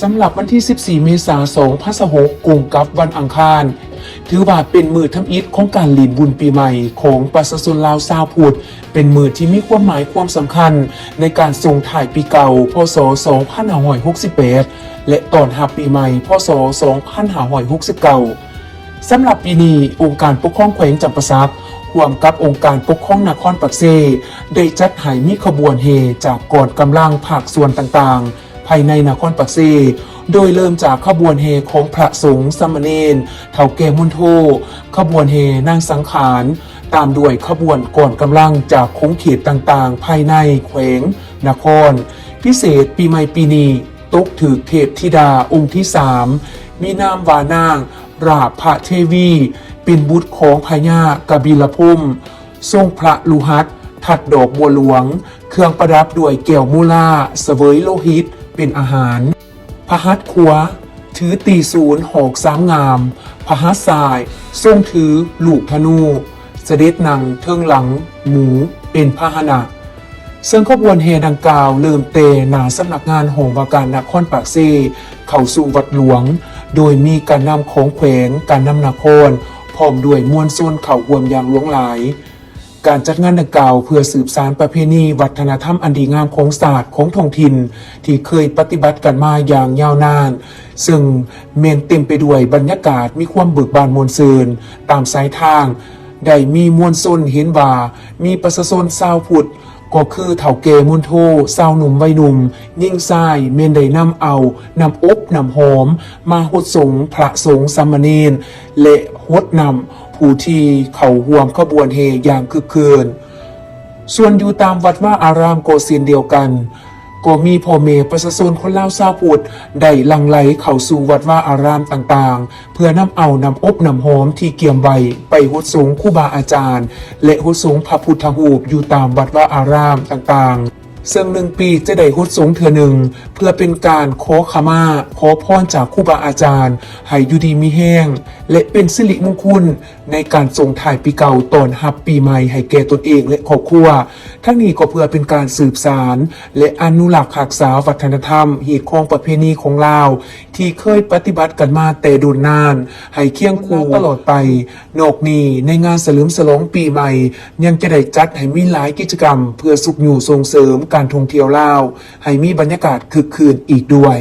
ສຳລັບວັນທີສິບສີ່ ເມສາ ສອງພັນຊາວຫົກ ກົງກັບວັນອັງຄານ ຖືວ່າເປັນມື້ທຳອິດຂອງການຫຼິ້ນບຸນປີໃໝ່ຂອງປະຊາຊົນລາວຊາວພຸດ, ເປັນມື້ທີ່ມີຄວາມໝາຍຄວາມສຳຄັນໃນການສົ່ງທ້າຍປີເກົ່າ ພ.ສ. ສອງພັນຫ້າຮ້ອຍຫົກສິບແປດ ແລະ ຕ້ອນຮັບປີໃໝ່ ພ.ສ. ສອງພັນຫ້າຮ້ອຍຫົກສິບເກົ້າ. ສຳລັບປີນີ້, ອົງການປົກຄອງແຂວງຈຳປາສັກ ຮ່ວມກັບອົງການປົກຄອງນະຄອນປາກເຊ ໄດ້ຈັດໃຫ້ມີຂະບວນແຫ່ຈາກກອງກຳລັງພາກສ່ວນຕ່າງໆ ພາຍໃນນະຄອນປາກເຊ, ໂດຍເລີ່ມຈາກຂະບວນແຫ່ຂອງພະສົງ, ສາມະເນນ, ເຖົ້າແກ່ມົນໂທ, ຂະບວນແຫ່ນາງສັງຂານ, ຕາມດ້ວຍຂະບວນກອງກຳລັງຈາກຂົງເຂດຕ່າງໆ ພາຍໃນແຂວງນະຄອນ. ພິເສດ, ປີໃໝ່ປີນີ້ຕົກຖືກເທບທິດາອົງທີສາມ ມີນາມວ່ານາງຣາພະເທວີ, ເປັນບຸດຂອງພະຍາກະບິລະພົມ, ຊົງພະລູຫັດ, ທັດດອກບົວຫຼວງ, ເຄື່ອງປະດັບດ້ວຍແກ້ວໂມລາ, ສະເຫວີຍໂລຫິດເປັນອາຫານ. ພະຫັດຂວາ ຖືຕີສູນຫອກສາມງາມ, ພະຫັດຊ້າຍ ຊົງຖືລູກທະນູ, ສະເດັດນັ່ງເທິງຫຼັງໝູເປັນພາຫະນະ. ເຊິ່ງຂະບວນແຫ່ດັ່ງກ່າວເລີ່ມແຕ່ໜ້າສຳນັກງານຫ້ອງວ່າການນະຄອນປາກເຊ ເຂົ້າສູ່ວັດຫຼວງ, ໂດຍມີການນຳຂອງແຂວງ, ການນຳນະຄອນ ພ້ອມດ້ວຍມວນຊົນເຂົ້າຮ່ວມຢ່າງຫຼວງຫຼາຍ. ການຈັດງານດັ່ງກ່າວເພື່ອສືບສານປະເພນີວັດທະນະທຳອັນດີງາມຂອງຊາດ, ຂອງທ້ອງຖິ່ນ ທີ່ເຄີຍປະຕິບັດກັນມາຢ່າງຍາວນານ, ເຊິ່ງແມ່ນເຕັມໄປດ້ວຍບັນຍາກາດມີຄວາມເບີກບານມ່ວນຊື່ນ. ຕາມສາຍທາງ ໄດ້ມີມວນຊົນເຫັນວ່າ ມີປະຊາຊົນຊາວພຸດ ກໍຄືເຖົ້າແກ່ມົນໂທ, ຊາວໜຸ່ມໄວໜຸ່ມ, ຍິງຊາຍ ແມ່ນໄດ້ນຳເອົານ້ຳອົບນ້ຳຫອມມາຫົດສົງພະສົງ, ສາມະເນນ ແລະ ຫົດນ້ຳຜູ້ທີ່ເຂົ້າຮ່ວມຂະບວນແຫ່ຢ່າງຄຶກຄື້ນ. ສ່ວນຢູ່ຕາມວັດວາອາຣາມກໍເຊັ່ນດຽວກັນ, ກໍມີພໍ່ແມ່ປະຊາຊົນຄົນລາວຊາວພຸດ ໄດ້ຫຼັ່ງໄຫຼເຂົ້າສູ່ວັດວາອາຣາມຕ່າງໆ ເພື່ອນຳເອົານ້ຳອົບນ້ຳຫອມທີ່ກຽມໄວ້ໄປຫົດສົງຄູບາອາຈານ ແລະ ຫົດສົງພະພຸດທະຮູບຢູ່ຕາມວັດວາອາຣາມຕ່າງໆ, ເຊິ່ງໜຶ່ງປີຈະໄດ້ຫົດສົງເທື່ອໜຶ່ງ ເພື່ອເປັນການຂໍຂະມາ, ຂໍພອນຈາກຄູບາອາຈານ ໃຫ້ຢູ່ດີມີແຮງ ແລະ ເປັນສິລິມຸງຄຸນໃນການສົ່ງທ້າຍປີເກົ່າ ຕ້ອນຮັບປີໃໝ່ໃຫ້ແກ່ຕົນເອງ ແລະ ຄອບຄົວ. ທັງນີ້ກໍເພື່ອເປັນການສືບສານ ແລະ ອະນຸລັກຮັກສາວັດທະນະທຳ, ຮີດຄອງປະເພນີຂອງລາວ ທີ່ເຄີຍປະຕິບັດກັນມາແຕ່ດົນນານ ໃຫ້ຄຽງຄູ່ຕະຫຼອດໄປ. ນອກນີ້, ໃນງານສະເຫຼີມສະຫຼອງປີໃໝ່ ຍັງຈະໄດ້ຈັດໃຫ້ມີຫຼາຍກິດຈະກຳ ເພື່ອຊຸກຍູ້ສົ່ງເສີມການທ່ອງທ່ຽວລາວ ໃຫ້ມີບັນຍາກາດຄຶກຄື້ນອີກດ້ວຍ.